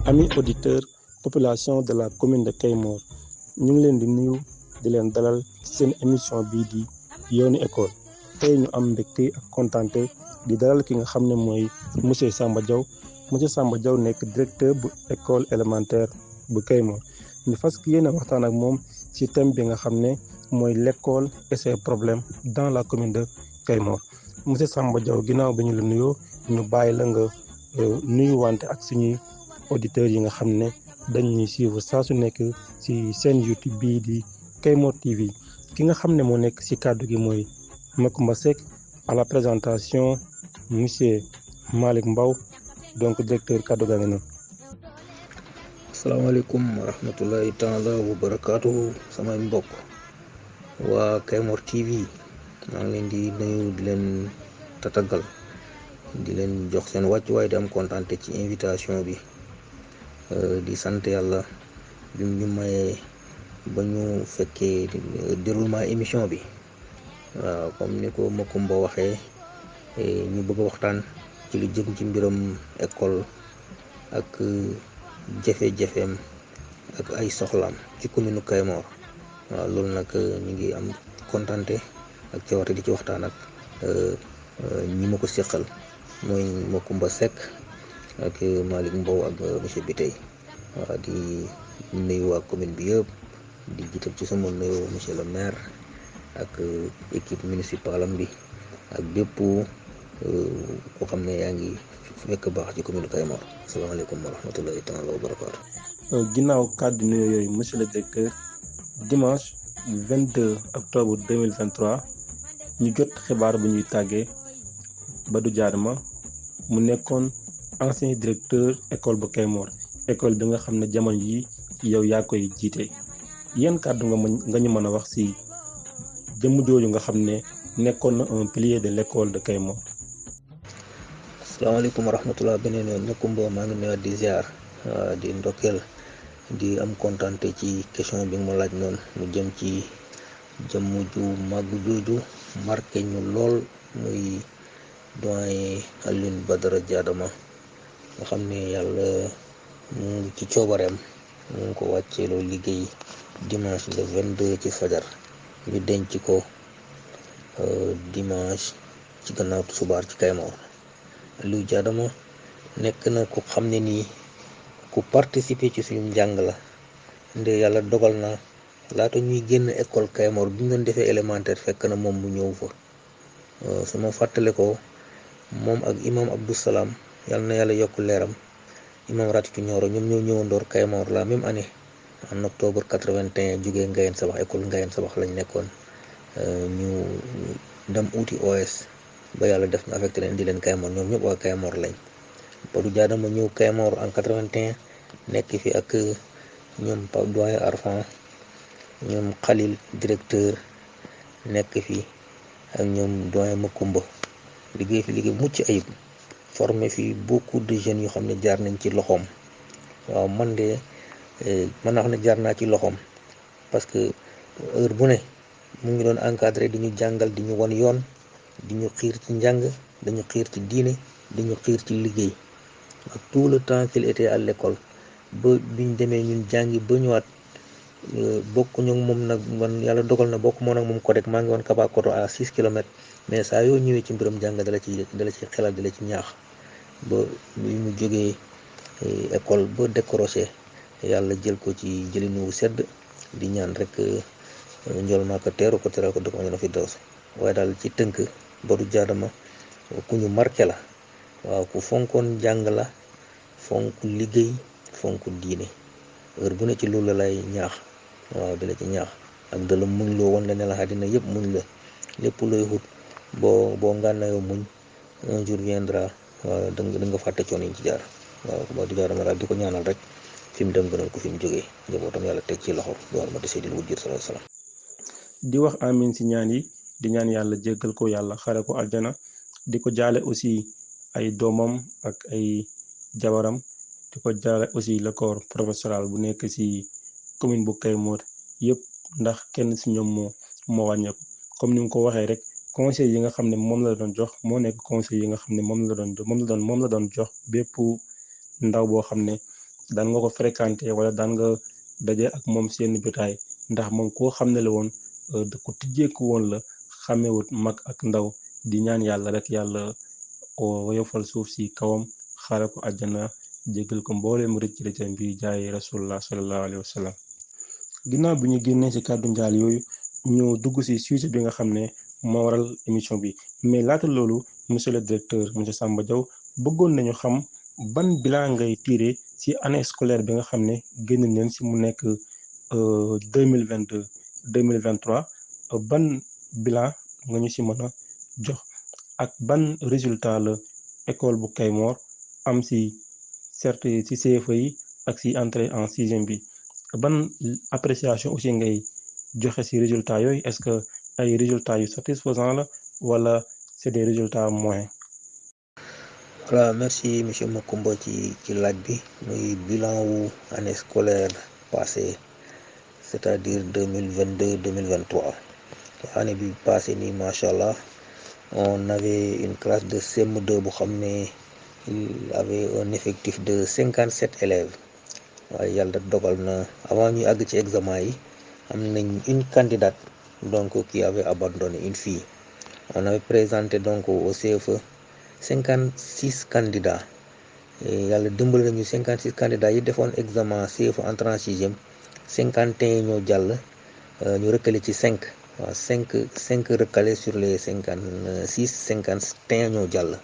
Amis auditeurs, population de la commune de Kayemor ñu ngi leen di nuyu di leen dalal ci seen émission bii di yoonu école tey ñu am mbégte ak kontante di dalal ki nga xam ne mooy monsieur Samba Diaw nekk directeur bu école élémentaire bu Kayemor ñu fas yéene waxtaan ak moom ci thème bi nga xam ne mooy l'école et ses problèmes dans la commune de Kayemor monsieur Samba Diaw ginnaaw bi ñu la nuyoo ñu bàyyi la nga nuyu wante ak suñuy auditeurs yi nga xam ne dañuy suivre saa su nekk ci seen YouTube bii di Kayemor TV ki nga xam ne moo nekk ci kàddu gi mooy Macoumba Seck à la présentation monsieur Malick Mbaw donc directeur kàddu gaa ngi noonu. asalaamaaleykum wa rahmatullahi taala wa barakaatuhu samay mbokk waa Kayemor TV maa ngi leen di nuyu di leen tatagal di leen jox seen wàccuwaay di am kontaan ci invitation bi di sant yàlla bi ñu mayee ba ñu fekkee déroulement émission bi waaw comme ni ko Macoumba waxee ñu bëgg a waxtaan ci lu jëm ci mbiram école ak jafe-jafeem ak ay soxlaam ci commune Kayemor waaw loolu nag ñu ngi am kontante ak cawarte di ci waxtaan ak ñi ma ko seqal mooy Macoumba Seck ak Malick Mbow ak monsieur Bitey waaw di nuyu waa commune bi yëpp di jiital ci sama nuyu monsieur le maire ak équipe municipale am bi ak bépp koo xam ne yaa ngi fekk baax ci commune Kayemor asalaamaaleykum wa rahmatullahi taala wa barakaatu. ginnaaw kàddu nuyoo yooyu monsieur le directeur dimanche 22 octobre 2023 ñu jot xibaar bu ñuy tàggee Badou Diadama mu nekkoon ancien directeur école bu Kayemor école bi nga xam ne jamono yi yow yaa koy jiite yan kàddu nga ñu mën a wax ci jëmm jooju nga xam ne nekkoon na un pilier de l'école de Kayemor. asalaamaaleykum wa rahmatullah beneen yoon Macoumba maa ngi nuyuwaat di ziar di ndokkeel di am kontante ci question bi nga ma laaj noonu mu jëm ci jëmm ju màgg jooju marqué ñu lool muy doyen Alioune Badara Diadama nga xam ne yàlla mu ngi ci coobareem mu ngi ko wàcceeloo liggéey dimanche le 22 ci fajar ñu denc ko dimanche ci gannaaw subaar ci Kayemor. Aliou Diadama nekk na ku xam ne nii ku participer ci suñu njàng la nde yàlla dogal na laata ñuy génn école Kayemor bi ñu doon defee élémentaire fekk na moom mu ñëw fa su ma fàttale ko moom ak imam Abdou Salam yàlla na yàlla yokk leeram imam Ratitu Ñooro ñoom ñoo ñëwandoor Kayemor la même année en octobre 81 jógee Ngayeen Sabax école Ngayeen Sabax lañ nekkoon ñu dem uti OS ba yàlla def na affecté leen indi leen Kayemor ñoom ñëpp waa Kayemor lañ Badou Diadama ñëw Kayemor en 81 nekk fi ak ñoom Pape Doyen Arfan ñoom Khalil directeur nekk fi ak ñoom doyen Macoumba liggéey fi liggéey mucc ayib formé fi beaucoup de jeunes yoo xam ne jaar nañ ci loxoom waaw man de mën naa xam ne jaar naa ci loxoom parce que heure bu ne mu ngi doon encadré di ñu jàngal di ñu wan yoon di ñu xiir ci njàng dañu xiir ci diine dañu xiir ci liggéey ak tout le temps qu'il était à l'école ba biñ demee ñun jàngi ba ñëwaat bokk ñu moom nag man yàlla dogal na bokk moo nag moom ko rek maa ngi woon Kabakoto à 6 kilomètres mais saa yoo ñëwee ci mbiram jàng dala ci xelal dala ci ñaax ba bi mu jógee école ba décroché yàlla jël ko ci jëlinu sedd di ñaan rek njool maa ko teeru ko teral ko dëkk ma ñoo fi daw waaye daal ci tënk Badou Diadama ku ñu marqué la waaw ku fonkoon jàng la fonk liggéey fonk diine heure bu ne ci loolu la lay ñaax waaw di la ci ñaax ak da la muñ loo woon la ne la àddina yëpp muñ la lépp looy xut boo ngànnaayoo muñ un jour viendra waaw da nga fàtte coono yi ci jaar waaw Badou Diadama daal di ko ñaanal rek fi mu dem gënal ko fi mu jógee njabootam yàlla teg ci loxo doon ma desee di lu wujjir sallallahu alayhi wasallam di wax amin ci ñaan yi di ñaan yàlla jéggal ko yàlla xare ko aljana di ko jaale aussi ay doomam ak ay jabaram di ko jaale aussi le corps professoral bu nekk ci commune bu Kayemor yëpp ndax kenn ci ñoom moo wàññeeku comme ni mu ko waxee rek conseil yi nga xam ne moom la doon jox moo nekk conseil yi nga xam ne moom la doon jox bépp ndaw boo xam ne daan nga ko fréquenté wala daan nga daje ak moom seen jotaay, ndax moom koo xam ne la woon ku tijjeeku woon la, xamewut mag ak ndaw, di ñaan yàlla rek yàlla woyofal suuf si kawam, xaare ko àjjana, jéggal ko mbooleem rëcc rëccam bi jaay rasulullah sallallahu alayhi wa sallam. ginnaaw bi ñu génnee ci kàddu njaal yooyu, ñu dugg ci sujet bi nga xam ne moo waral émission bi, mais laata loolu monsieur le directeur monsieur Samba Diaw bëggoon nañu xam ban bilan ngay tiré ci année scolaire bi nga xam ne génn neen ci mu nekk 2022 2023, ban bilan nga ñu ci mën a jox ak ban résultat la école bu Kaymoor am ci certes ci CFEE yi ak ci entrée en sixième bi, ban appréciation aussi ngay joxe ci résultats yooyu, est-ce que ay résultats yu satisfaisant la wala c'est des résultats moyens. Voilà, merci monsieur Macoumba ci laaj bi. Muy bilan wu année scolaire passée, c'est-à-dire 2022-2023. année bi passée nii macha allah, on avait une classe de CM2 bu xam ne il avait un effectif de 57 élèves. waaye yàlla dogal na avant ñuy àgg ci examen yi am nañ une candidate donc qui avait abandonné, une fille. On avait présenté donc au CFE 56 candidats et yàlla dimbali nañu 56 candidats yi defoon examen CFE entrée en sixième, 51 ñoo jàll, ñu recalé ci 5 waaw 5 recalés sur les 56, 51 ñoo jàll.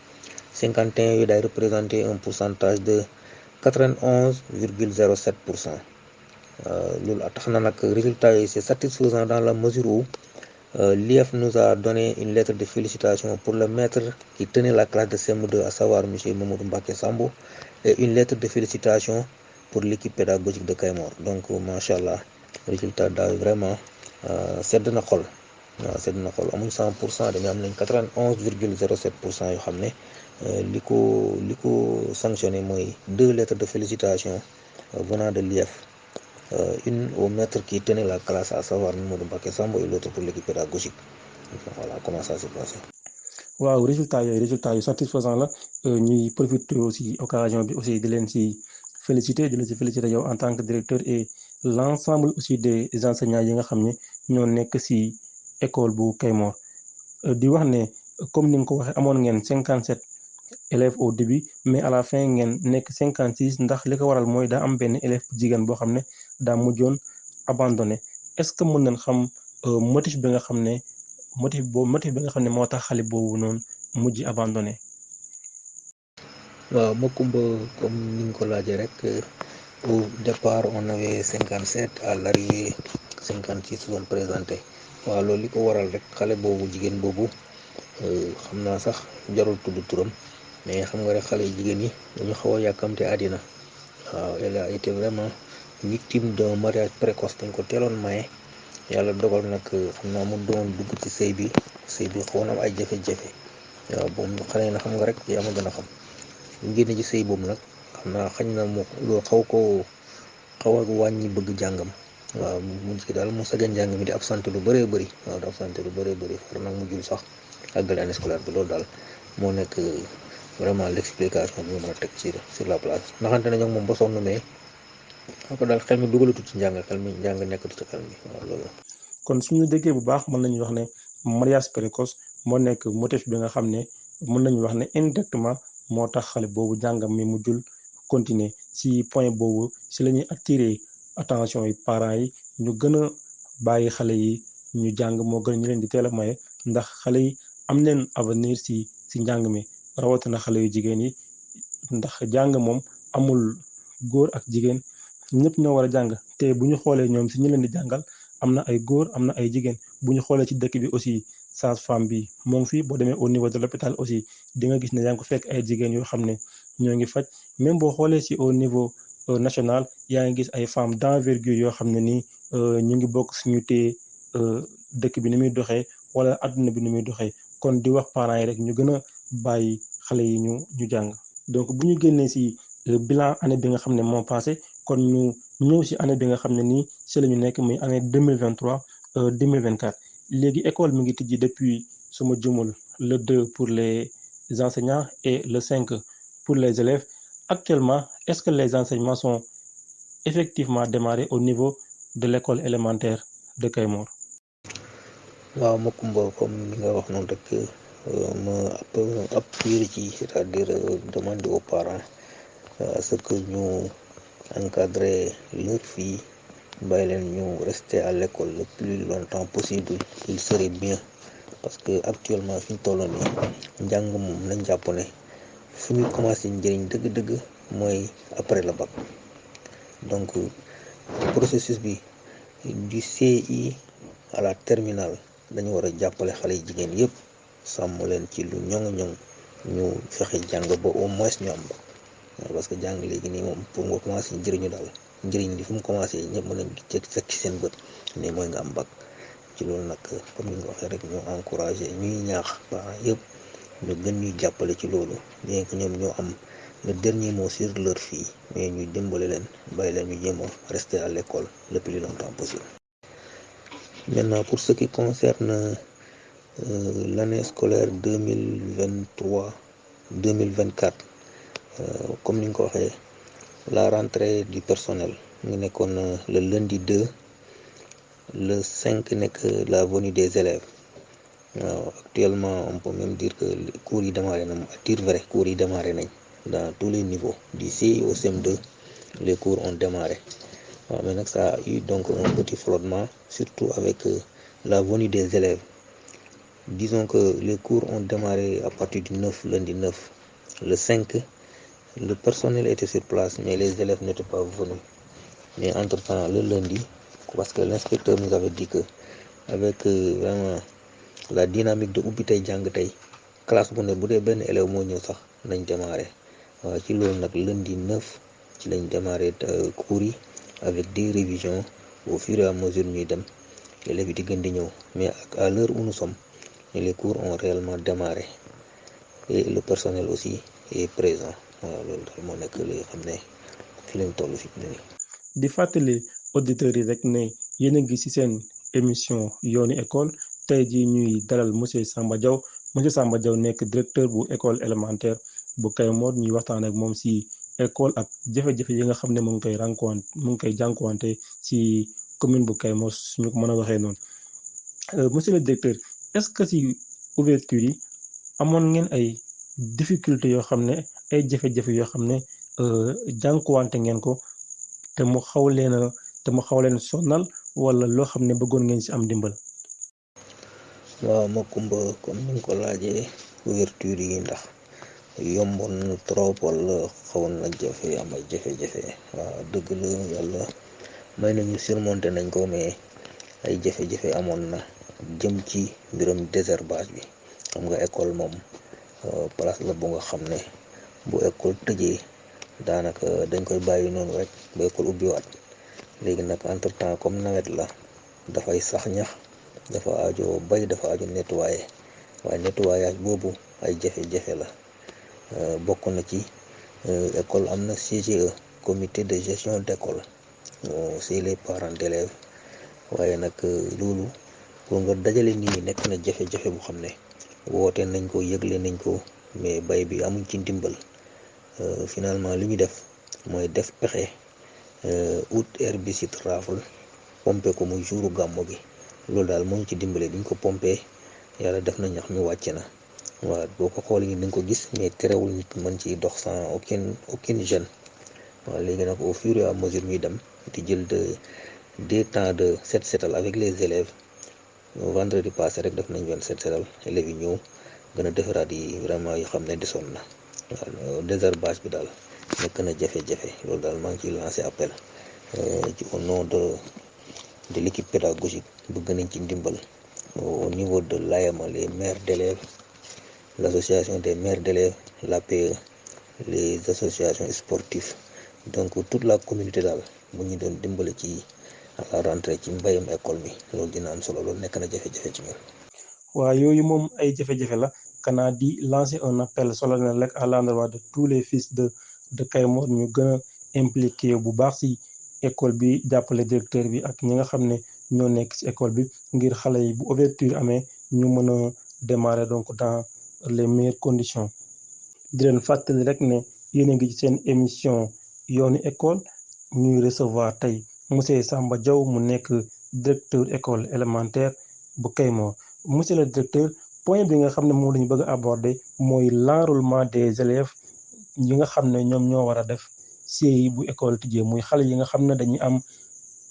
51 yooyu day représenter un pourcentage de 91,07%. loolu tax na nag résultat yi c'est satisfaisant dans la mesure où l'IEF nous a donné une lettre de félicitations pour le maître qui tenait la classe de CM2, à savoir monsieur Mamadou Mbacké Sambo, et une lettre de félicitations pour l'équipe pédagogique de Kaymoor. Donc machallah, résultat daal vraiment sedd na xol. waaw sedd na xol, amuñ 100%, dañu am nañ 91,07% yoo xam ne li ko sanctionné mooy 2 lettres de félicitations venant de l'IEF, une au maître qui tenait la classe, à savoir Mamadou Mbacké Sambo, et l'autre pour l'équipe pédagogique. Voilà comment ça s'est passé. waaw résultat yu satisfaisant la, ñuy profiter aussi occasion bi aussi di leen ci féliciter yow en tant que directeur et l'ensemble aussi des enseignants yi nga xam ne ñoo nekk ci école bu Kaymoor, di wax ne comme ni nga ko waxee amoon ngeen 57 élèves au début, mais à la fin ngeen nekk 56, ndax li ko waral mooy daa am benn élève bu jigéen boo xam ne daa mujjoon abandonné. Est-ce que mën nañ xam motif bi nga xam ne moo tax xale boobu noonu mujj abandonné. waaw Macoumba, comme ni nga ko laajee rek, au départ on avait 57, à l'arrivée 56 sont présentés. waaw loolu li ko waral rek xale boobu jigéen boobu xam naa sax jarul tudd turam, mais xam nga rek xale yu jigéen yi dañu xaw a yàkkamte àddina. waaw elle a été vraiment victime d'un mariage précoce, dañ ko teeloon maye. yàlla dogal nag xam naa mu doon dugg ci sëy bi xaw na am ay jafe-jafe. waaw boobu xale na xam nga rek yaa ma gën a xam. ñu génne ci sëy boobu nag xam naa xañ na mu loolu xaw a wàññi bëgg jàngam. waaw mu ci daal mu saga njàng mi di absenté lu bëree bëri. waaw di absenté lu bëree bëri far nag mu jul sax àggale année scolaire bi. loolu daal moo nekk vraiment l'explication bi ñu mën a teg sur la place. naxante nañu ak moom ba sonn, mais ko daal xel mi dugalatu ci njàng nekkatu ci xel mi. waaw loolu. kon suñu déggee bu baax mën nañu wax ne mariage précoce moo nekk motif bi nga xam ne mën nañu wax ne indirectement moo tax xale boobu jàngam mi mujjul continuer. ci point boobu ci la ñuy attirer attention yi parents yi ñu gën a bàyyi xale yi ñu jàng, moo gën ñu leen di teel a maye, ndax xale yi am leen avenir ci njàng mi, rawatina xale yu jigéen yi, ndax jàng moom amul góor ak jigéen, ñëpp ñoo war a jàng. te bu ñu xoolee ñoom ci ñi leen di jàngal am na ay góor am na ay jigéen. bu ñu xoolee ci dëkk bi aussi sage-femme bi moo ngi fi, boo demee au niveau de l'hôpital aussi di nga gis ne yaa ngi ko fekk ay jigéen yoo xam ne ñoo ngi faj. même boo xoolee ci au niveau national yaa ngi gis ay femmes d'envergure yoo xam ne nii ñu ngi bokk suñu téye dëkk bi ni muy doxee wala adduna bi ni muy doxee. kon di wax parents yi rek ñu gën a bàyyi xale yi ñu jàng. donc bu ñu génnee ci bilan année bi nga xam ne moo passé, kon ñu ñëw ci année bi nga xam ne nii ci la ñu nekk muy année 2023 2024. léegi école mi ngi tijji depuis suma jumul le 2 pour les enseignants et le 5 pour les élèves. Actuellement, est-ce que les enseignements sont effectivement démarrer au niveau de l'école élémentaire de Kayemor? waaw Macoumba comme li nga wax noonu rek ma appuyer ci, c'est-à-dire demander aux parents à ce que ñu encadrer leurs filles, bàyyi leen ñu rester à l'école le plus longtemps possible, il serait bien, parce que actuellement fi ñu toll nii njàng moom nañ jàpp ne fi muy commencé njëriñ dëgg-dëgg mooy après le bac. Donc processus bi du CI à la terminale dañu war a jàppale xale yi jigéen yëpp, sàmm leen ci lu ñoŋ-ñoŋ, ñu fexe jàng ba au moins ñu am bac. Parce que jàng léegi nii moom pour nga commencé njëriñu daal njëriñ li fu mu commencé ñëpp mën nañ ci fekk ci seen bët ne mooy nga am bac. ci loolu nag comme ni nga waxee rek ñu encouragé ñuy ñaax parents yëpp ñu gën ñuy jàppale ci loolu, bien que ñoom ñoo am le dernier mot sur leur fille, mais ñu dimbale leen bàyyi leen ñu jéem a rester à l'école le plus longtemps possible. Maintenant pour ce qui concerne l'année scolaire 2023-2024, comme ni nga ko waxee, la rentrée du personnel mu nekkoon le lundi 2, le 5 nekk la venue des élèves. Actuellement on peut même dire que les cours yi démarré na, à dire vrai cours yi démarré nañ dans tous les niveaux du CI au CM2, les cours ont démarré. Mais nag ça a eu donc un petit flottement, surtout avec la venue des élèves. Disons que les cours ont démarré à partir du 9, lundi 9. Le 5, le personnel était sur place, mais les élèves n'étaient pas venus. Mais entre-temps, le lundi, parce que l'inspecteur nous avait dit que avec vraiment la dynamique de ubbi tey jàng tey, classe bu ne bu dee benn élève moo ñëw sax nañ démarré. waaw ci loolu nag lundi 9 ci lañ démarré cours yi avec des révisions au fur et à mesure ñuy dem élèves yi di gën di ñëw, mais à l'heure où nous sommes les cours ont réellement démarré et le personnel aussi est présent. waaw loolu daal moo nekk li xam ne fi lañ toll fi mu ne nii. di fàttali auditeurs yi rek ne yéen a ngi ci seen émission yoonu école tey jii ñuy dalal monsieur Samba Diaw. monsieur Samba Diaw nekk directeur bu école élémentaire bu Kayemor, ñuy waxtaan ak moom ci école ak jafe-jafe yi nga xam ne mu ngi koy jànkuwante ci commune bu Kayemor, suñu ko mën a waxee noonu. monsieur le directeur, est-ce que ci ouverture yi amoon ngeen ay difficultés yoo xam ne ay jafe-jafe yoo xam ne jànkuwante ngeen ko te mu xaw leen sonal, wala loo xam ne bëggoon ngeen ci am dimbal? waaw Macoumba comme ni nga ko laajee ouverture yi ndax yomboon na trop wala xawoon na jafe, am ay jafe-jafe. waaw dëgg la, yàlla may nañu surmonté nañ ko, mais ay jafe-jafe amoon na jëm ci mbiram désherbage bi. xam nga école moom place la bu nga xam ne bu école tëjee daanaka dañ koy bàyyi noonu rek ba école ubbiwaat. léegi nag entre temps comme nawet la dafay sax ñax, dafa aajo bay, dafa aajo nettoyer. waaye nettoyage boobu ay jafe-jafe la. bokk na ci école am na CGE, comité de gestion d'école, c'est les parents d'élèves. waaye nag loolu pour nga dajale nit ñi nekk na jafe-jafe bu xam ne woote nañ ko, yëgle nañ ko, mais bay bi amuñ ci ndimbal. finalement li ñu def mooy def pexe ut herbicide rafle pompe ko muy jouru gàmmu gi. loolu daal moo ñu ci dimbale. bi ñu ko pompé yàlla def na ñax mi wàcc na. waaw boo ko xoolee ni dañ ko gis, mais terewul nit mën ci dox sans aucune gêne. waaw léegi nag au fur et à mesure ñuy dem di jël des temps de set setal avec les élèves. vendredi passé rek def nañ yoon set setal, élèves yi ñëw gën a defaraat yi vraiment yi xam ne desoon na. waaw désherbage bi daal nekk na jafe-jafe. loolu daal maa ngi ciy lancé appel ci au nom de l'équipe pédagogique. bëgg nañ ci ndimbal au niveau de l'AEMA, les mères d'élèves, l'association des mères d'élèves, l'APE, les associations sportives, donc toute la communauté daal bu ñu doon dimbale ci à la rentrée ci mbayam école mi, loolu dina am solo. loolu nekk na jafe-jafe ci ñun. waaw yooyu moom ay jafe-jafe la. kanaa di lancer un appel solennel rek à l'endroit de tous les fils de Kayemor, ñu gën a impliqué bu baax ci école bi, jàppale directeur bi ak ñi nga xam ne ñoo nekk ci école bi, ngir xale yi bu ouverture amee ñu mën a démarrer donc dans les meilleures conditions. di leen fàttali rek ne yéen a ngi ci seen émission yoonu école ñuy recevoir tey monsieur Samba Diaw mu nekk directeur école élémentaire bu Kayemor. monsieur le directeur, point bi nga xam ne moom la ñu bëgg a aborder mooy l'enrôlement des élèves yi nga xam ne ñoom ñoo war a def CI bu école tijjee muy xale yi nga xam ne dañuy am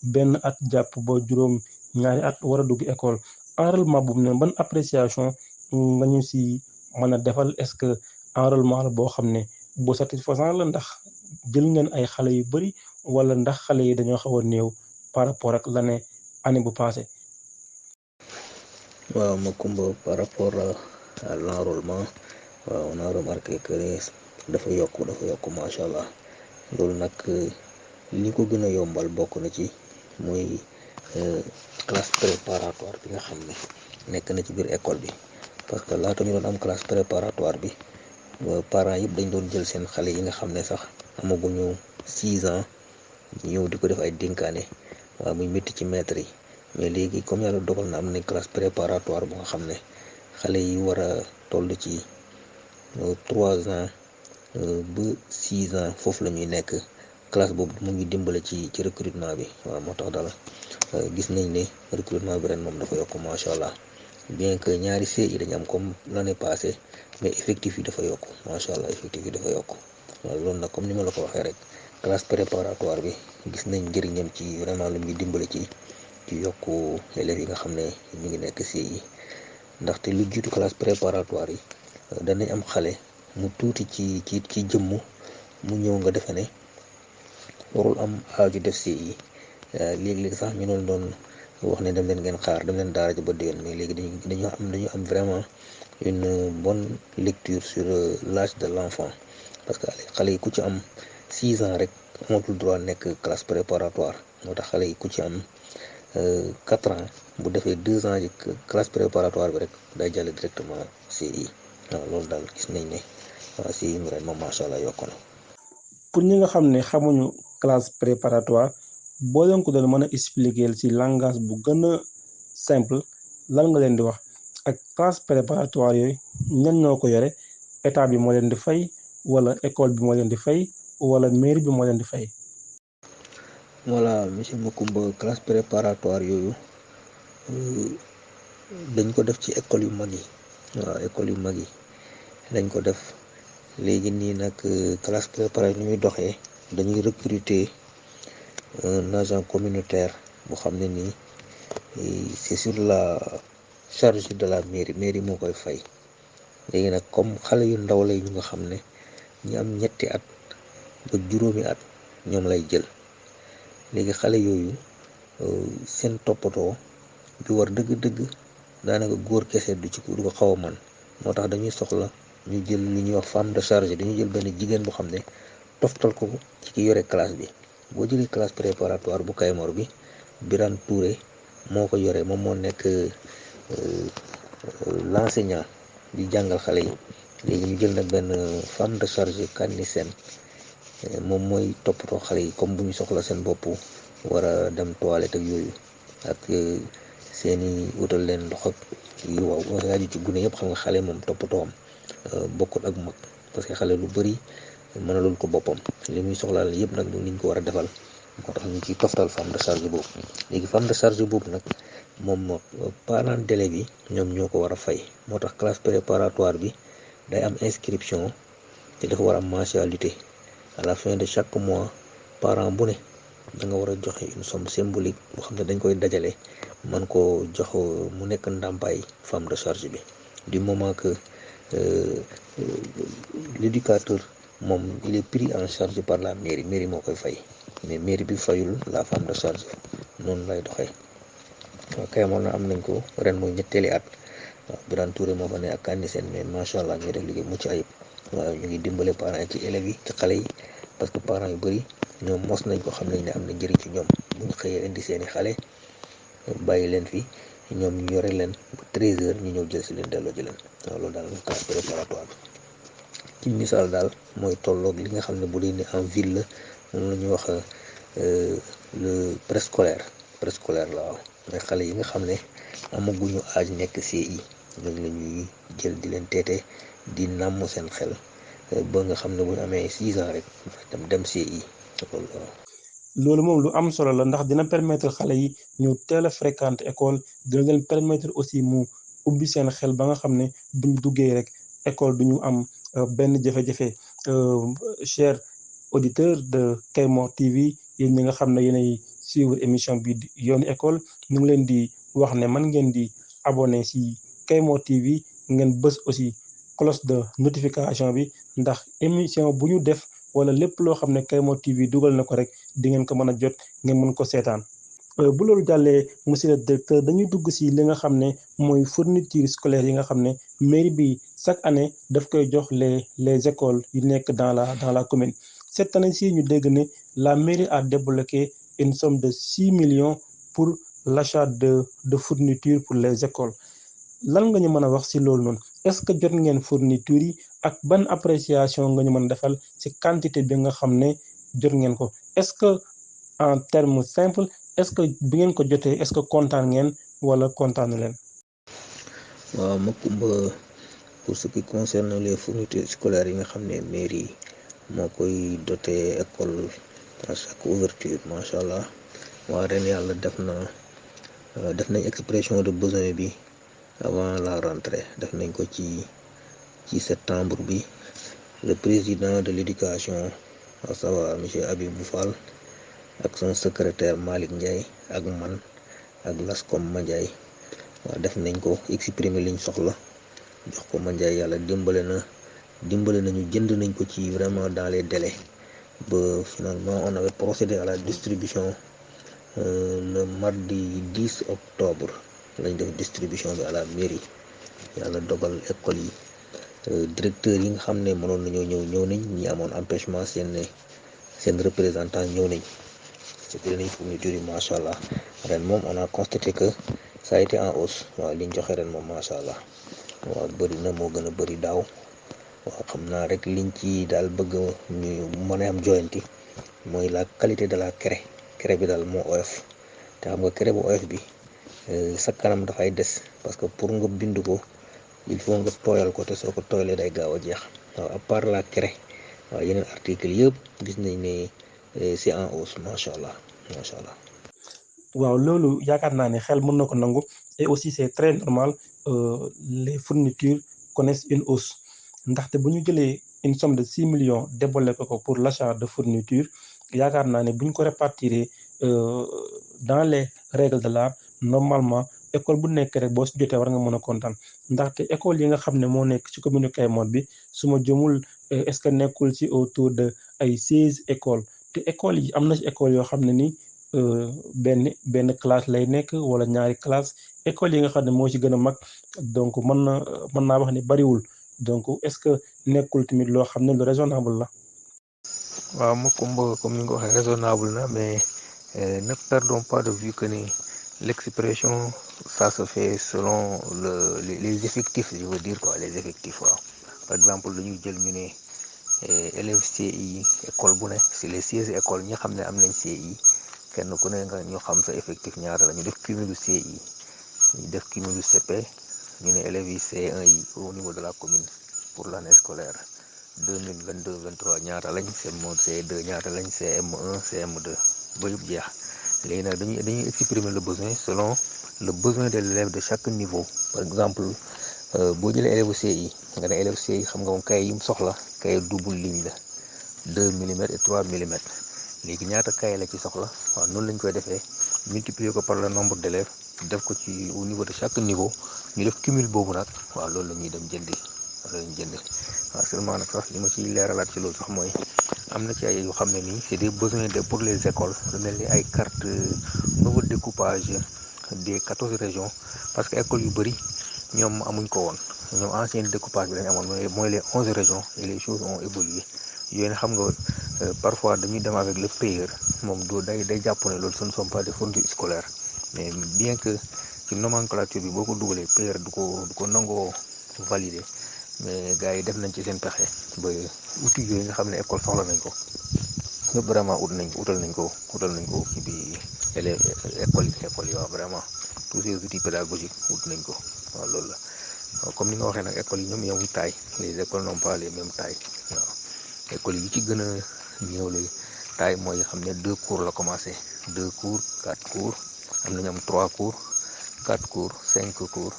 benn at jàpp ba juróom ñaari at war a dugg école. enrôlement boobu ne ban appréciation nga ñu si mën a defal, est-ce que enrôlement la boo xam ne bu satisfaisant la, ndax jël ngeen ay xale yu bari wala ndax xale yi dañoo xaw a néew par rapport ak année bu passé. waaw Macoumba, par rapport à l'enrôlement, waaw on a remarqué que dafa yokk macha allah. loolu nag li ko gën a yombal bokk na ci muy classe préparatoire bi nga xam ne nekk na ci biir école bi, parce que laata ñu doon am classe préparatoire bi parents yëpp dañ doon jël seen xale yi nga xam ne sax amaguñu 6 ans ñëw di ko def ay dénkaane, waaw muy métti ci maître yi. mais léegi comme yàlla dogal na am nañ classe préparatoire bu nga xam ne xale yi war a toll ci 3 ans ba 6 ans foofu la ñuy nekk. classe boobu mu ngi dimbale ci recrutement bi, waaw moo tax daal gis nañ ne recrutement bi ren moom dafa yokk macha allah, bien que ñaari CI dañu am comme l'année passée, mais effectif yi dafa yokk macha allah, effectif yi dafa yokk. waaw loolu nag comme ni ma la ko waxee rek, classe préparatoire bi gis nañ njëriñam ci vraiment lu muy dimbale ci yokku élèves yi nga xam ne ñu ngi nekk CI. ndaxte lu jiitu classe préparatoire yi danañ am xale mu tuuti ci jëmm mu ñëw nga defe ne warul am âge def CI. léegi-léegi sax ñu doon wax ne dem leen ngeen xaar, dem leen daara ji ba déwén, mais léegi dañu am vraiment une bonne lecture sur l'âge de l'enfant, parce que xale yi ku ci am 6 ans rek amatul droit nekk classe préparatoire. moo tax xale yi ku ci am 4 ans bu defee 2 ans ci classe préparatoire bi rek day jàll directement CI. waaw loolu daal gis nañ ne waaw CI mu ren moom macha allah yokku na. pour ñi nga xam ne xamuñu classe préparatoire, boo leen ko doon mën a expliquer ci langage bu gën a simple lan nga leen di wax, ak classe préparatoire yooyu ñan ñoo ko yore, état bi moo leen di fay wala école bi moo leen di fay wala mairie bi moo leen di fay. voilà monsieur Macoumba, classe préparatoire yooyu dañ ko def ci école yu mag yi, waaw école yu mag yi dañ ko def. léegi nii nag classe préparatoire ni muy doxee, dañuy recruter un agent communautaire bu xam ne nii c'est sur la charge de la mairie moo koy fay. léegi nag comme xale yu ndaw lay ñu nga xam ne ñi am ñetti at ba juróomi at ñoom lay jël. léegi xale yooyu seen toppatoo bi war dëgg-dëgg daanaka góor kese du ko xaw a man, moo tax dañuy soxla ñu jël li ñuy wax femme de charge, dañuy jël benn jigéen boo xam ne toftal ko ci ki yore classe bi. boo jëlee classe préparatoire bu Kayemor bi, Birane Touré moo ko yore, moom moo nekk l'enseignant di jàngal xale yi. léegi ñu jël nag benn femme de charge Kani Sène, moom mooy toppatoo xale yi comme bu ñu soxla seen bopp war a dem toilette ak yooyu, ak seeni wutal leen ndox ak yu waaw waaju ci gune yëpp. xam nga xale moom toppatoo am bokkut ak mag, parce que xale lu bëri mënalul ko boppam, li muy soxlaal yëpp nag niñ ko war a defal, moo tax ñu ciy toftal femme de charge boobu. léegi femme de charge boobu nag moom parents d'élèves bi ñoom ñoo ko war a fay. moo tax classe préparatoire bi day am inscription te dafa war am mensualité. à la fin de chaque mois parent bu ne da nga war a joxe une somme symbolique boo xam ne dañ koy dajale man ko jox mu nekk ndàmpaay femme de charge bi, du moment que l'éducateur moom il est pris en charge par la mairie moo koy fay, mais mairie bi fayul la femme de charge. noonu lay doxee. waaw Kayemor na am nañ ko ren mooy ñetteeli at. waaw Birane Touré moo fa ne ak Kani Sène, mais macha allah ñuy def liggéey mucc ayib. waaw ñu ngi dimbale parents yi ci élèves yi ci xale yi, parce que parents yu bëri ñoom mos nañ ko xam nañ ne am na njëriñ ci ñoom. bu ñu xëyee indi seeni xale bàyyi leen fi, ñoom ñu yore leen ba 13h ñu ñëw jël si leen delloo ji leen. waaw loolu daal classe préparatoire bi ci misaal daal mooy tolloog li nga xam ne bu dee ne en ville la moom la ñuy wax le préscolaire la. waaw mais xale yi nga xam ne amaguñu âge nekk CI ñooñu la ñuy jël di leen teete di nàmm seen xel ba nga xam ne bu ñu amee 6 ans rek dem CI loolu. loolu moom lu am solo la ndax dina permettre xale yi ñu teel a fréquenter école, dina leen permettre aussi mu ubbi seen xel ba nga xam ne buñ duggee rek école du ñu am benn jafe-jafe. Cher auditeur de Kayemor TV, yéen ñi nga xam ne yéenay suivre émission bi di yoonu école, ñu ngi leen di wax ne man ngeen di abonné si Kayemor TV, ngeen bës aussi cloche de notification bi ndax émission bu ñu def wala lépp loo xam ne Kayemor TV dugal na ko rek di ngeen ko mën a jot, ngeen mën ko seetaan. Bu loolu jàllee monsieur le directeur, dañuy dugg si li nga xam ne mooy fourniture scolaire yi nga xam ne mairie bi chaque année daf koy jox les écoles yu nekk dans la commune. Cette année ci ñu dégg ne la mairie a débloqué une somme de 6 millions pour l'achat de fournitures pour les écoles. Lan nga ñu mën a wax ci loolu noonu, est-ce que jot ngeen fourniture yi ak ban appréciation nga ñu mën a defal ci quantité bi nga xam ne jot ngeen ko? Est-ce que en terme simple, est-ce que bi ngeen ko jotee est-ce que kontaan ngeen wala kontaanu leen? waaw Macoumba, pour ce qui concerne les fournitures scolaires yi nga xam ne mairie moo koy doté école à chaque ouverture, macha allah. waa ren yàlla def nañ expression de besoin bi avant la rentrée, def nañ ko ci septembre bi. Le président de l'éducation, à savoir monsieur Abibou Fall, ak son secrétaire Malick Ndiaye ak man ak Lascom Mandiaye, waaw def nañ ko exprimer liñ soxla, jox ko Mandiaye. yàlla dimbale nañu jënd nañ ko ci vraiment dans les délais, ba finalement on avait procédé à la distribution le mardi 10 octobre lañ def distribution bi à la mairie. yàlla dogal école yi directeur yi nga xam ne mënoon nañoo ñëw nañ, ñi amoon empêchement seen représentant ñëw nañ, c'était nañ fourniture yi macha allah. ren moom on a constaté que ça a été en hausse. waaw liñ joxe ren moom macha allah, waaw bëri na, moo gën a bëri daaw. waaw xam naa rek liñ ci daal bëgg ñu mën a am joyanti mooy la qualité de la craie bi daal moo oyof, te xam nga craie bu oyof bi sa kanam dafay des, parce que pour nga bind ko il faut nga tooyal ko, te soo ko tooyalee day gaaw a jeex. waaw à part la craie, waaw yeneen article yëpp gis nañ ne c'est en hausse, macha allah. waaw loolu yaakaar naa ne xel mën na ko nangu, et aussi c'est très normal. Les fournitures connaissent une hausse ndaxte bu ñu jëlee une somme de 6 millions débloqué ko pour l'achat de fournitures, yaakaar naa ne bu ñu ko répartir dans les règles de l'art, normalement école bu nekk rek boo si jotee war nga mën a kontaan, ndaxte école yi nga xam ne moo nekk ci commune Kayemor bi su ma jëmul est-ce que nekkul ci autour de ay 16 écoles, te écoles yi am na ci école yoo xam ne ni benn classe lay nekk wala ñaari classe. école yi nga xam ne moo ci gën a mag, donc mën naa wax ni bariwul, donc est-ce que nekkul tamit loo xam ne lu raisonnable la? waaw Macoumba, comme ni nga ko waxee raisonnable na, mais ne perdons pas de vue que ni l'expression ça se fait selon les effectifs, je veux dire quoi, les effectifs. waaw par exemple dañuy jël ñu ne élèves CI école bu ne, si les 16 écoles ñi xam ne am nañ CI, kenn ku ne nga ñu xam sa effectif ñaata la, ñu def cumulu CI, ñu def cumulu CP, ñu ne élèves yi C1 yi au niveau de la commune pour l'année scolaire 2022-23 ñaata lañ, C2 ñaata lañ, CM1 CM2 ba yëpp jeex. léegi nag dañuy exprimer le besoin selon le besoin de l'élève de chaque niveau. par exemple boo jëlee élève CI, nga ne élève CI xam nga moom kay yi mu soxla kay double ligne la 2 millimètres et 3 millimètres. léegi ñaata kay la ci soxla, waaw noonu lañ koy defee, multiplier ko par le nombre d'élèves, def ko ci au niveau de chaque niveau, ñu def cumul boobu nag, waaw loolu la ñuy dem jëndi. waaw seulement nag sax li ma ciy leeralaat ci loolu sax mooy am na ci ay yoo xam ne nii c'est des besoins pour les écoles, lu mel ni ay carte nouveau découpage des 14 régions, parce que écoles yu bëri ñoom amuñ ko woon, ñoom ancien découpage bi lañ amoon, mooy les 11 régions, et les choses ont évolué. yooyu ne xam nga parfois dañuy dem avec le payeur, moom day jàpp ne loolu ce ne sont pas des fournitures scolaires, mais bien que ci nomenclature bi boo ko dugalee payeur du ko nangoo valider, mais gars yi def nañ ci seen pexe ba outils yooyu nga xam ne école soxla nañ ko ñëpp vraiment utal nañ ko ci biir école yi. waaw vraiment tous ces outils pédagogiques ut nañ ko. waaw loolu la comme ni nga waxee nag école yi ñoom yemuñ taille, les écoles n'ont pas les mêmes tailles. waaw école yi ci gën a néew taille mooy xam ne 2 cours la commencé 2 cours 4 cours am nañu am 3 cours 4 cours 5 cours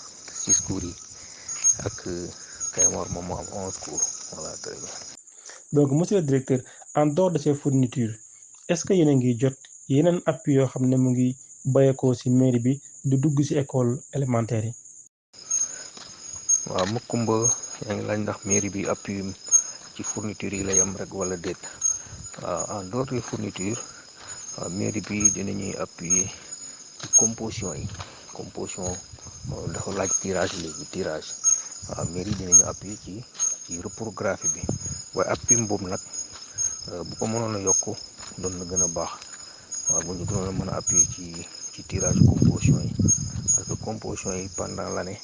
6 cours yi ak Kayemor moom moo am 11 cours voilà très bien. donc monsieur le directeur en dehors de ces fournitures est-ce que yéen a ngi jot yeneen appui yoo xam ne mu ngi bàyyeekoo ci mairie bi di dugg ci école élémentaire yi. waaw Makumba yaa ngi laaj ndax mairie bi appui ci fourniture yi la yam rek wala déet waaw en dehors des fournitures mairie bi dinañuy appuyer ci composition yi dafa laaj tirage léegi tirage waaw mairie dinañu appuyer ci reprographie bi waaye appui boobu nag bu ko mënoon a yokk doon na gën a baax waaw bu ñu gënoon a mën a appuyer ci tirage composition yi parce que composition yi pendant l'année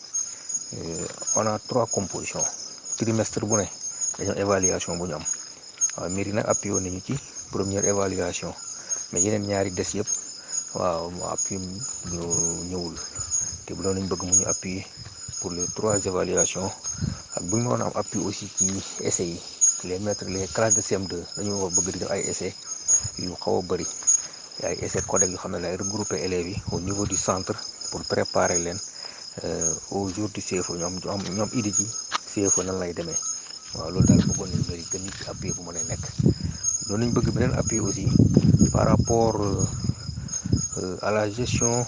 on a 3 compositions trimestre bu ne dañoo évaluation bu ñu am waaw mairie nag appui woon nañu ci première évaluation mais yeneen ñaari des yëpp waaw mu appui ñu ñëwul te bu doon nañ bëgg mu ñu appuyer pour les 3 évaluations ak bu ñu mënoon am appui aussi ci essais yi les classes de CM2 dañu bëgg di def ay essais yu xaw a bëri ay essais codec yu xam ne lay regrouper élèves yi au niveau du centre pour préparer leen au jour du CFEE ñoom idée ci CFEE nan lay demee waaw loolu daal bëggoon nañ mairie gën ñu ci appui bu mën a nekk doon nañ bëgg beneen appui aussi par rapport à la gestion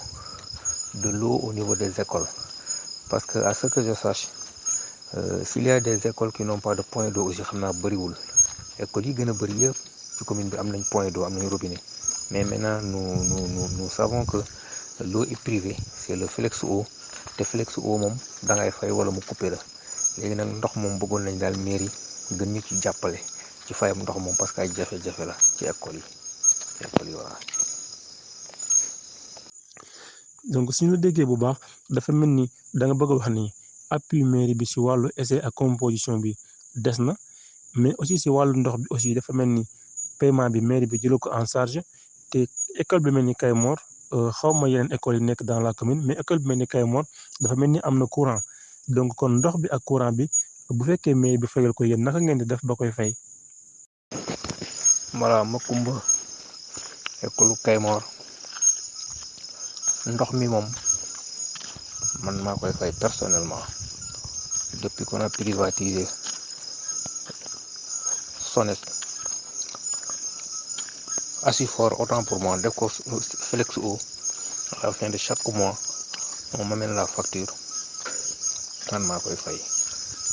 de l'eau au niveau des écoles parce que à ce que je sache s'il y a des écoles qui n'ont pas de point d'eau aussi xam naa bëriwul écoles yi gën a bëri yëpp ci commune bi am nañ point d'eau am nañ robinet mais maintenant nous savons que l'eau est privée c'est le Flex'eau te Flex'eau moom da ngay fay wala mu coupé la léegi nag ndox moom bëggoon nañ daal mairie gën ñu ci jàppale ci fayam ndox moom parce que ay jafe-jafe la ci école yi voilà. donc suñu la déggee bu baax dafa mel ni da nga bëgg a wax ni appui mairie bi ci wàllu essai ak composition bi des na mais aussi ci wàllu ndox bi aussi dafa mel ni paiement bi mairie bi jëloo ko en charge te école bi mel ni Kayemor xaw ma yeneen école yi nekk dans la commune mais école bi mel ni Kayemor dafa mel ni am na courant donc kon ndox bi ak courant bi bu fekkee mairie bi fayal ko yéen naka ngeen di def ba koy fay. voilà Makumba école Kayemor ndox mi moom man maa koy fay personnellement depuis qu'on a privatisé Sones Asifor autant pour moi def ko Flex'eau à la fin de chaque mois on m'amène la facture man maa koy fay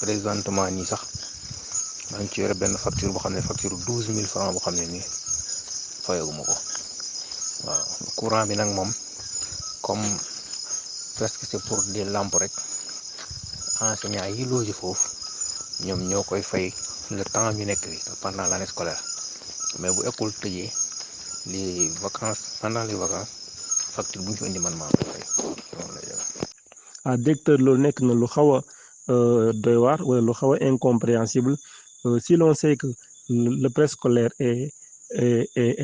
présentement nii sax maa ngi ci yore benn facture boo xam ne facture 12 000 francs boo xam ne nii fayaguma ko waaw courant bi nag moom comme presque c'est pour des lampes rek enseignants yi logé foofu ñoom ñoo koy fay le temps ñu nekk bi pendant l'année scolaire mais bu école tëjee les vacances pendant les vacances facture bu ñu fi indi man maa koy fay loolu lay def. directeur loolu nekk na lu xaw a doy waar wala lu xaw a incompréhensible si l'on sait que le préscolaire et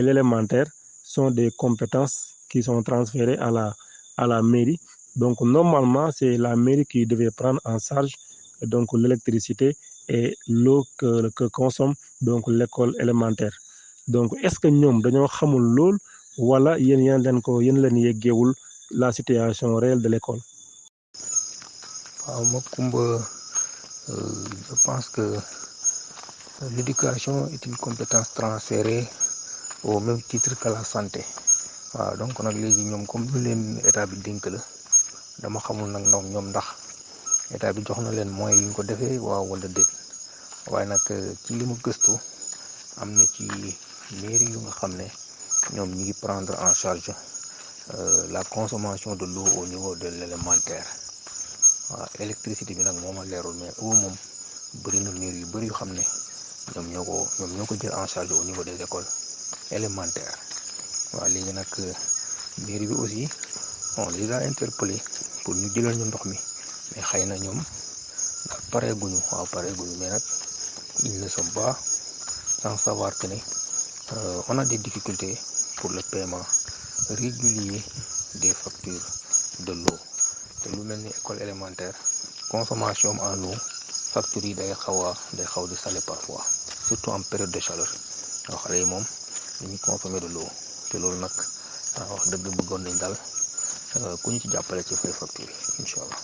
l'élémentaire sont des compétences qui sont transférées à la mairie donc normalement c'est la mairie qui devait prendre en charge donc l'électricité et l'eau que consomme donc l'école élémentaire donc est-ce que ñoom dañoo xamul lool wala yéen leen yeggeewul la situation réelle de l'école. waaw Makumba je pense que l'éducation est une compétence transférée au même titre que la santé waaw donc nag léegi ñoom comme lu leen état bi dénk la dama xamul nag ñoom ndax état bi jox na leen moyens yu ñu ko defee waaw wala déet waaye nag ci li mu gëstu am na ci mairie yu nga xam ne ñoom ñi ngi prendre en charge la consommation de l'eau au niveau de l'élémentaire waaw électricité bi nag moo ma leerul mais eau moom bëri na mairie yu bëri yu xam ne ñoom ñoo ko jël en charge au niveau des écoles élémentaires waaw léegi nag mairie bi aussi on les a interpellés pour ñu jëlal ñu ndox mi mais xëy na ñoom pareeguñu mais nag ils ne sont pas sans savoir que ne on a des difficultés pour le paiement régulier des factures de l'eau te lu mel ni école élémentaire consommation en eau factures yi day xaw di salé parfois surtout en période de chaleur waaw xale yi moom dañuy consommer de l'eau te loolu nag wax dëgg bëggoon nañ daal ku ñu ci jàppale ci fay facture yi incha allah.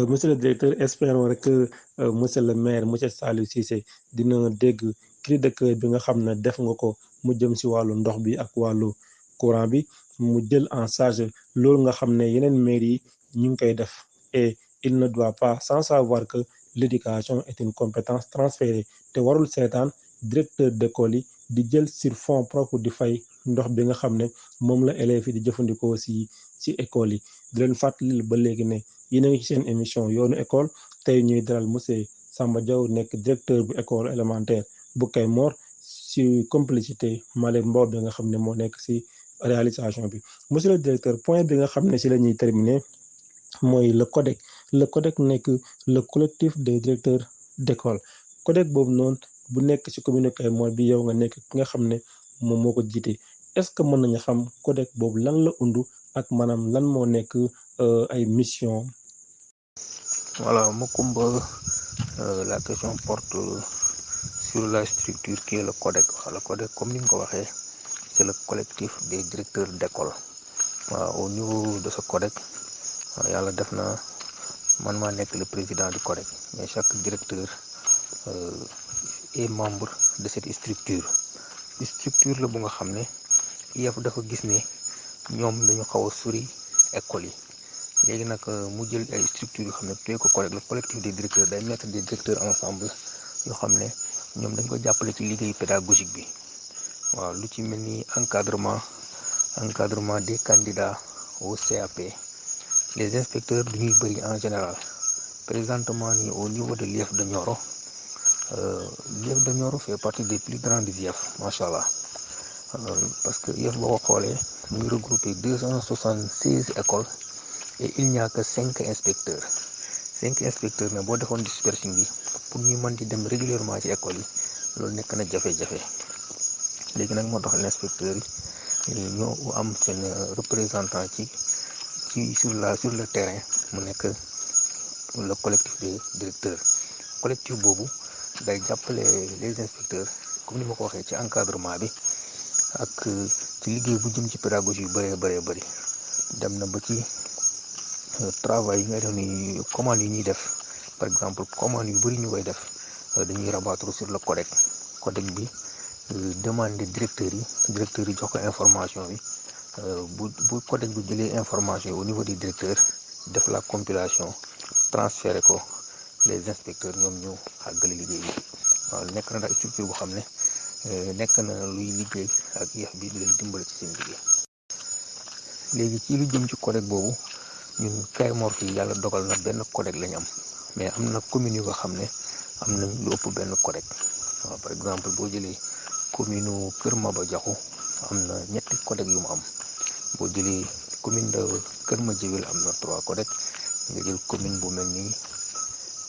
Monsieur le directeur, espérons rek que monsieur le maire monsieur Saliou Cissé dina dégg cri de cœur bi nga xam ne def nga ko mu jëm si wàllu ndox bi ak wàllu courant bi mu jël en charge loolu nga xam ne yeneen maires yi ñu ngi koy def et il ne doit pas sans savoir que l'éducation est une compétence transférée te warul seetaan directeur d'école yi di jël sur fonds propres di fay ndox bi nga xam ne moom la élèves yi di jëfandikoo si école yi di leen fàttali ba léegi ne yéen a ngi ci seen émission yoonu école tey ñuy dalal monsieur Samba Diaw nekk directeur bu école élémentaire bu Kayemor ci complicité Malem Mbow bi nga xam ne moo nekk ci réalisation bi monsieur le directeur point bi nga xam ne ci la ñuy terminer mooy le CODEC nekk le collectif des directeurs d'école CODEC boobu noonu bu nekk ci commune Kayemor bi yow nga nekk ki nga xam ne moom moo ko jiite est-ce que mën nañu xam CODEC boobu lan la undu ak maanaam lan moo nekk ay mission. Voilà, Macoumba, la question porte sur la structure qui est le CODEC. Le CODEC, comme nous l'avons dit, c'est le collectif des directeurs d'école. Au niveau de ce CODEC, il y a le président du CODEC, mais chaque directeur est membre de cette structure. Cette structure, le bon xamné IEF dafa gis né ñom dañu xawa sori école yi. Légui nak mu jël ay structure yoo xam ne tuddee ko CODEC le collectif des directeurs day mettre des directeurs ensemble yoo xam ne ñoom dañ ko jàppale ci liggéey pédagogique bi waaw lu ci mel ni encadrement des candidats au CAP les inspecteurs du ñuy bëri en général présentement nii au niveau de l'IEF de Nioro l'IEF de Nioro fait partie des plus grandes IEF macha allah parce que IEF boo ko xoolee mu ngi regroupé 276 écoles. Et il n'y a que 5 inspecteurs. 5 inspecteurs, mais si on fait dispersion, pour nous demander dem régulièrement à l'école, c'est ce que nous avons fait. Les inspecteurs, nous avons un représentant sur le terrain, le collectif des directeurs. Le collectif Bobo, les inspecteurs, comme nous l'avons fait, encadrement, et ci liggéey bu jëm ci pédagogie yu bëree dem na ba ci travail yi nga def ni commande yi ñuy def par exemple commande yu bëri ñu koy def dañuy rabattre sur le CODEC bi demander directeurs yi jox ko information bi bu CODEC bi jëlee information yi au niveau des directeurs def la compilation transféré ko les inspecteurs ñoom ñu àggale liggéey bi waaw nekk na daal structure bu xam ne nekk na luy liggéey ak IEF bi di leen dimbali ci seen liggéey léegi ci lu jëm ci CODEC boobu ñun Kayemor fii yàlla dogal na benn CODEC lañu am mais am na commune yu nga xam ne am nañ lu ëpp benn CODEC waaw par exemple boo jëlee commune Kër Maba Diakhou am na ñetti CODEC yu mu am boo jëlee commune de Kër Madiabel am na 3 CODEC nga jël commune bu mel ni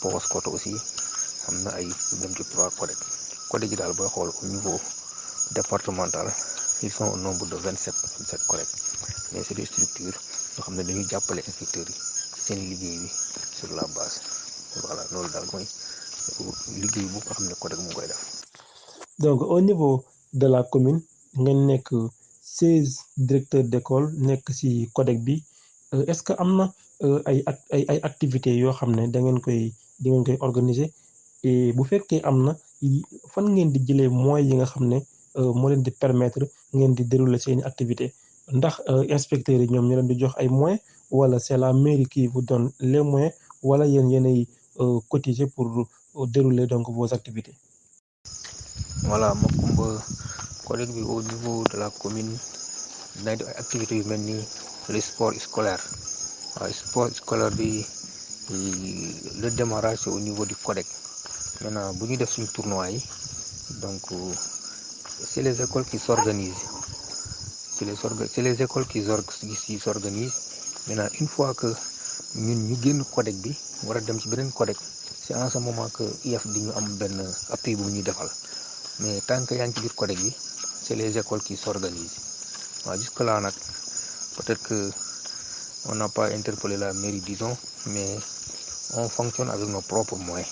Paoskoto aussi am na ay dem ci 3 CODEC yi daal booy xool au niveau départemental ils sont au nombre de 27 CODEC mais c'est des structures yoo xam ne dañuy jàppale inspecteurs yi ci seen liggéey bi sur la base voilà loolu daal mooy liggéey bu nga xam ne CODEC mu koy def. Donc au niveau de la commune ngeen nekk 16 directeurs d'école nekk ci CODEC bi est-ce que am na ay activités yoo xam ne da ngeen koy organiser et bu fekkee am na fan ngeen di jëlee moyens yi nga xam ne moo leen di permettre ngeen di dérouler seeni activités ndax inspecteurs yi ñoom ñu leen di jox ay moyens wala c'est la mairie qui vous donne les moyens wala yéenay cotiser pour dérouler donc vos activités. Voilà Macoumba CODEC bi au niveau de la commune dinañ def ay activités yu mel ni le sport scolaire waaw sport scolaire bi le démarrage c'est au niveau du CODEC maintenant bu ñu def suñu tournoi yi donc c'est les écoles qui s'organisent c'est les écoles qui s'organisent maintenant une fois que ñun ñu génn CODEC bi war a dem ci beneen CODEC c'est en ce moment que IEF di ñu am benn appui bu ñuy defal mais tant que yaa ngi ci biir CODEC bi c'est les écoles qui s'organisent waaw jusque là nag peut-être que on n'a pas interpellé la mairie disons mais on fonctionne avec nos propres moyens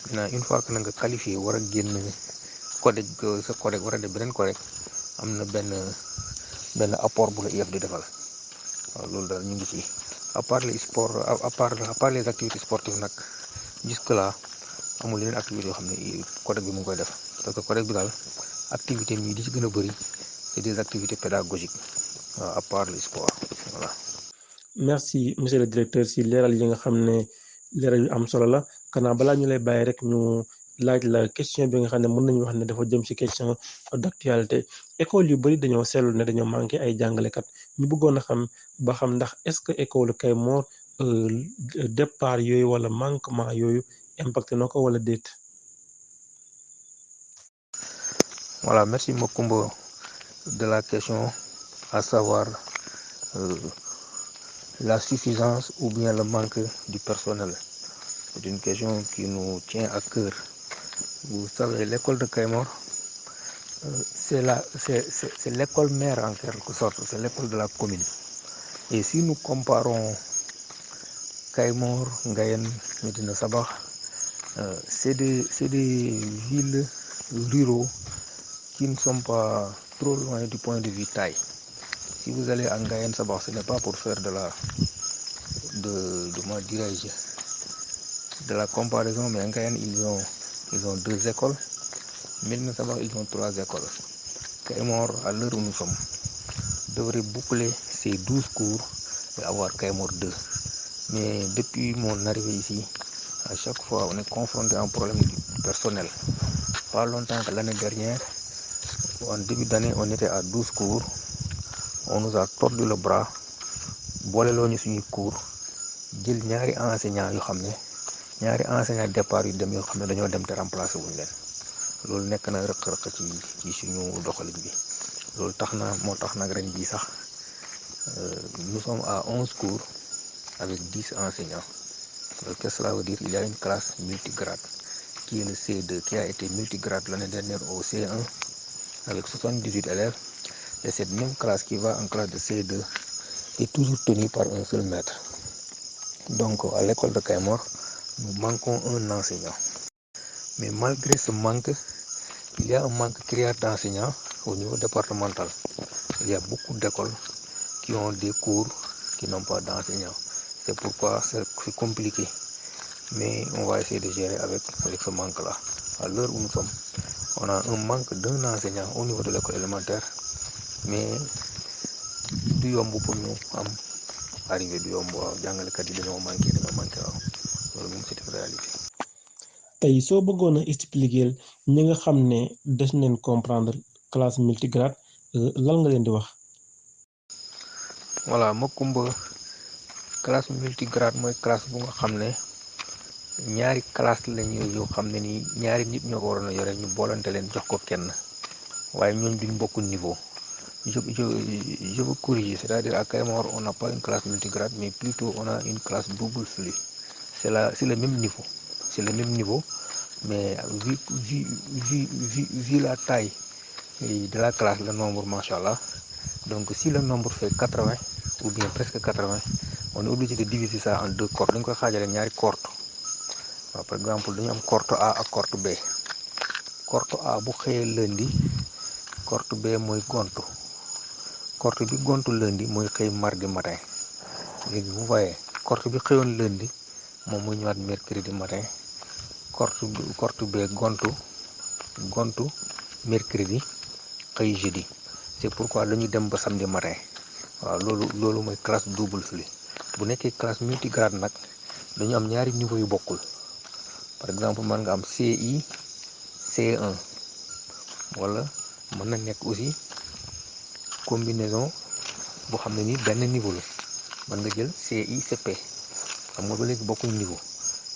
maintenant une fois que na nga qualifié war a génn CODEC sa CODEC war a def beneen CODEC am na benn apport bu la IEF di defal waaw loolu daal ñu ngi ci à part les sports à part les activités sportives nag jusque là amul yeneen activités yoo xam ne CODEC bi mu ngi koy def parce que CODEC bi daal activité yi di ci gën a bëri c'est des activités pédagogiques waaw à part le sport voilà. merci monsieur le directeur si leeral yi nga xam ne leeral yu am solo la kanaa balaa ñu lay bàyyi rek ñu laaj la question bi nga xam ne mën nañu wax ne dafa jëm ci question d'actualité école yu bari dañoo seetlu ne dañoo manqué ay jàngalekat ñu bëggoon a xam ba xam ndax est-ce que école Kayemor départ yooyu wala manquement yooyu impacté na ko wala déet. Voilà, merci Macoumba de la question, à savoir la suffisance ou bien le manque du personnel. C'est une question qui nous tient à cœur. Vous savez, l'école de Kayemor, c'est l'école mère en quelque sorte, c'est l'école de la commune. Et si nous comparons Kayemor, Ngayen, Medina Sabah, c'est des villes ruraux qui ne sont pas trop loin du point de vue taille. Si vous allez à Ngayen Sabah, ce n'est pas pour faire de la comparaison, mais à Ngayen, ils ont 2 écoles. Medina Sabah, ils ont 3 écoles. Kayemor, à l'heure où nous sommes, devrait boucler ses 12 cours et avoir Kayemor 2. Mais depuis mon arrivée ici, à chaque fois, on est confronté à un problème du personnel. Pas longtemps que l'année dernière, en début d'année, on était à 12 cours. On nous a tordu le bras. Boleloo ñu suñuy cours jël ñaari enseignants yoo xam ne ñaari enseignants départ yu dem yoo xam ne dañoo dem te remplacer wuñ leen loolu nekk na rëq-rëq ci suñu doxalin bi loolu tax na moo tax nag ren bii sax nous sommes à 11 cours avec 10 enseignants. Qu'est-ce que cela veut dire? Il y a une classe multigrade qui est le C2 qui a été multigrade l'année dernière au C1 avec 78 élèves et cette même classe qui va en classe de C2 est toujours tenue par un seul maître. Donc à l'école de Kayemor, nous manquons un enseignant. Mais malgré ce manque, il y a un manque criard d'enseignants au niveau départemental. Il y a beaucoup d'écoles qui ont des cours qui n'ont pas d'enseignants. C'est pourquoi c'est compliqué. Mais on va essayer de gérer avec ce manque-là. À l'heure où nous sommes, on a un manque d'un enseignant au niveau de l'école élémentaire, mais du yomb pour ñu am arrivé du yomb waaw jàngalekat yi dañoo manqué waaw loolu moom c'est une réalité. tey soo bëggoon a expliquer ñi nga xam ne des nañ comprendre classe multigrade lan nga leen di wax. voilà Macoumba classe multigrade mooy classe bu nga xam ne ñaari classe lañu yoo xam ne nii ñaari nit ñoo ko waroon a yore ñu boolante leen jox ko kenn waaye ñooñ duñ bokk niveau. Je veux corriger, c'est-à-dire à Kayemor, on n'a pas une classe multigrade, mais plutôt on a une classe double flux. C'est le même niveau. C'est le même niveau, mais vu la taille de la classe, le nombre, machallah, donc si le nombre fait 80 ou bien presque 80, on est obligé de diviser ça en 2 cohortes. Donc, il y a une cohorte. Par exemple, il y a une cohorte A et cohorte B. Cohorte A, bu xëyee lundi, cohorte B mooy gontu. Cohorte bi gontu lundi mooy xëy mardi matin léegi vous voyez cohorte bi xëyoon lundi moom mooy ñëwaat mercredi matin cohorte bi gontu mercredi xëy jeudi c'est pourquoi dañuy dem ba samedi matin waaw loolu mooy classe double flux bu nekkee classe multigrade nag dañu am ñaari niveau yu bokkul par exemple mën nga am CI C1 wala mën na nekk aussi combinaison boo xam ne ni benn niveau la mën nga jël CICP xam nga ba léegi bokkuñ niveau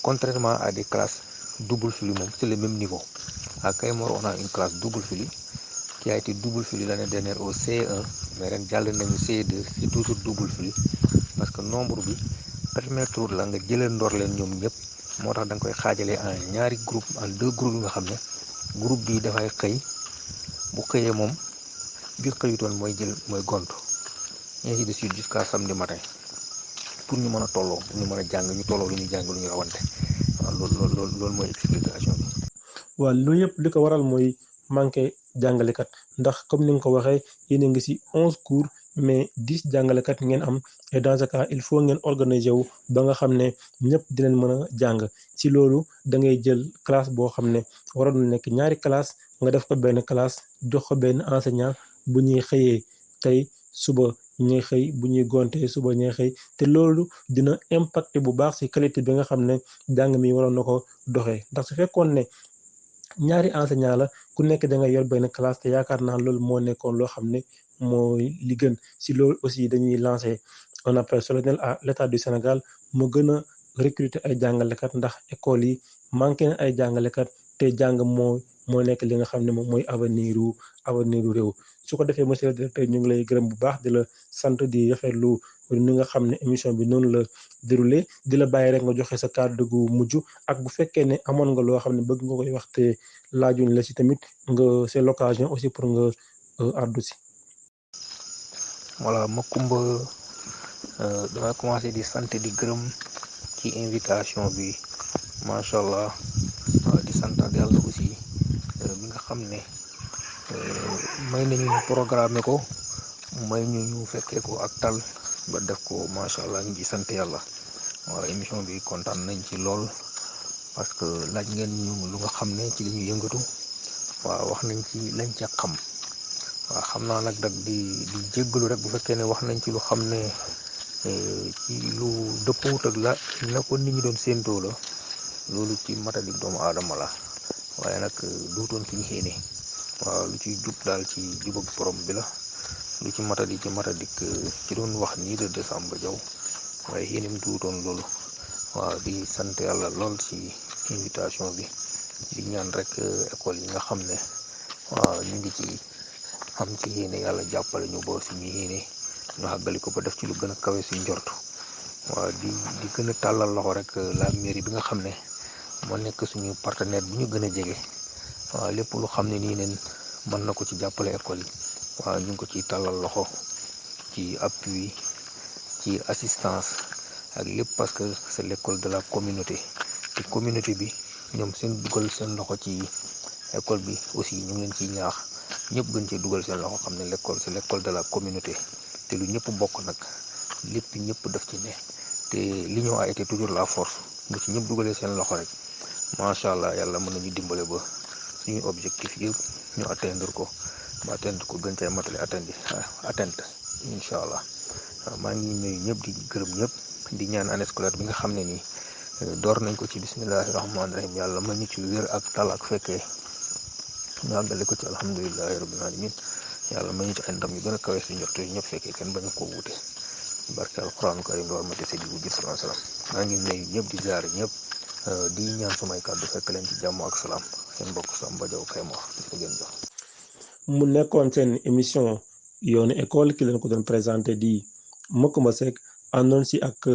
contrairement à des classes double flux moom c'est le même niveau à Kayemor on a une classe double flux qui a été double flux l'année dernière au C1 mais ren jàll nañu C2 c'est toujours double flux parce que nombre bi permettre la nga jëlee ndoor leen ñoom ñëpp moo tax da nga koy xaajale en ñaari groupe en 2 groupes yi nga xam ne groupe bi dafay xëy bu xëyee moom bi xëyutoon mooy gontu ainsi de suite jusqu'à samedi matin pour ñu mën a tolloo ñu mën a jàng ñu tolloo lu ñuy jàng lu ñu rawante waaw loolu mooy explication bi. waaw loolu yëpp li ko waral mooy manqué jàngalekat ndax comme ni nga ko waxee yéen a ngi ci 11 cours mais 10 jàngalekat ngeen am et dans ce cas il faut ngeen organiser wu ba nga xam ne ñëpp dinañ mën a jàng ci loolu da ngay jël classe boo xam ne waroon na nekk ñaari classe nga def ko benn classe jox ko benn enseignant bu ñuy xëyee tey suba ñuy xëy bu ñuy gontee suba ñuy xëy te loolu dina impacter bu baax ci qualité bi nga xam ne jàng mi waroon na ko doxee ndax su fekkoon ne ñaari enseignant la ku nekk da nga yor benn classe te yaakaar naa loolu moo nekkoon loo xam ne mooy li gën ci loolu aussi dañuy lancer un appel solennel à l'État du Sénégal mu gën a recruter ay jàngalekat ndax école yi manqué na ay jàngalekat te jàng moo nekk li nga xam ne moom mooy avenir u réew su ko defee monsieur le directeur ñu ngi lay gërëm bu baax di la sant di rafetlu ni nga xam ne émission bi noonu la déroulé di la bàyyi rek nga joxe sa kàddu gu mujj ak bu fekkee ne amoon nga loo xam ne bëgg nga koy wax te laajuñ la ci tamit nga c'est l'occasion aussi pour nga àddu ci. voilà Macoumba damay commencer di sant di gërëm ci invitation bi macha allah di santaat yàlla aussi mi nga xam ne may nañu ñu programmer ko may ñu fekkee ko ak tal ba def ko macha allah ñu ngi sant yàlla waaw émission bi kontaan nañ ci lool parce que laaj ngeen ñu lu nga xam ne ci li ñu yëngatu waaw wax nañ ci lañ ca xam waaw xam naa nag di jéggalu rek bu fekkee ne wax nañ ci lu xam ne ci lu dëppawut ak la na ko nit ñi doon séentoo la loolu ci matadik doomu aadama la waaye nag duutoon ci ñu xéene waaw lu ci jub daal ci jubag borom bi la lu ci matadik ci doon wax nii de décembre jaw waaye xéenem duutoon loolu waaw di sant yàlla lool ci invitation bi di ñaan rek école yi nga xam ne waaw ñu ngi ci am ci yéene yàlla jàppale ñu boor suñu yéene ñu àggali ko ba def ci lu gën a kawe suñ njortu waaw di gën a tàllal loxo rek la mairie bi nga xam ne moo nekk suñu partenaire bi ñu gën a jege waaw lépp lu xam ne nii neen mën na ko ci jàppale école yi waaw ñu ngi ko ci tàllal loxo ci appui ci assistance ak lépp parce que c'est l'école de la communauté te communauté bi ñoom seen dugal seen loxo ci école bi aussi ñu ngi leen ciy ñaax ñëpp gën cee dugal seen loxo xam ne l'école c'est l'école de la communauté te lu ñëpp bokk nag lépp ñëpp def ci ne te l'union a été toujours la force bu ci ñëpp dugalee seen loxo rek macha allah yàlla mën nañu dimbale ba suñu objectif yëpp ñu atteindre ko gën cee matale atteinte incha allah maa ngi nuyu ñëpp di gërëm ñëpp di ñaan année scolaire bi nga xam ne nii door nañ ko ci bismillahi rahmaani rahim yàlla mën ñu ci wér ak tal ak fekkee ñu àggale ko ci alhamdulillahi rabbil alamin yàlla mën ñu ci ay ndam yu gën a kawe suñu njort ñëpp fekkee kenn bañu ko wuute barke alquranu karim door ma te sëñ bu jër sallallahu alayhi wasallam maa ngi nuyu ñëpp di ziar ñëpp di ñaan samay kàddu fekk leen ci jàmm ak salaam seen mbokk Samba Diaw Kayemor ngeen jox mu nekkoon seen émission yoonu école ki leen ko doon présenté di Macoumba Seck àndoon si ak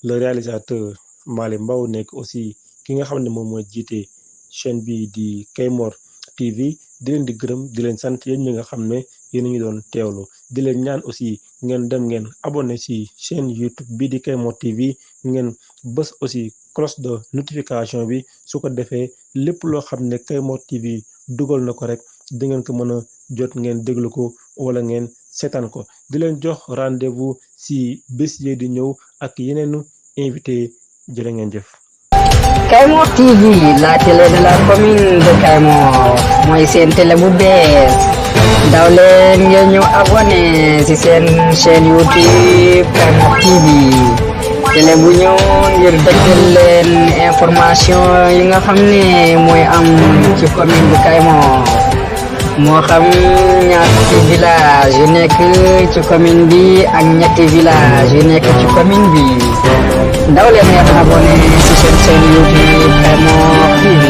le réalisateur Malick Mbaw nekk aussi ki nga xam ne moom mooy jiite chaîne bi di Kayemor TV di leen di gërëm di leen sant yéen ñi nga xam ne yéen a ñu doon teewlu di leen ñaan aussi ngeen dem ngeen abonné si chaîne YouTube bi di Kayemor TV ngeen bës aussi cloche de notification bi su ko defee lépp loo xam ne Kayemor TV dugal na ko rek di ngeen ko mën a jot ngeen déglu ko wala ngeen seetaan ko di leen jox rendez-vous si bés yi di ñëw ak yeneenu invité jërë ngeen jëf. Kayemor TV, la télé de la commune de Kayemor mooy seen télé bu bees daw leen ngeen ñëw abonné ci seen chaîne YouTube Kayemor TV télé bu ñëw ngir dëggal leen information yi nga xam ne mooy am ci commune bu Kayemor moo xam ñaati village yu nekk ci commune bi ak ñetti village yu nekk ci commune bi daw leen ngeen abonné ci seen chaîne YouTube Kayemor TV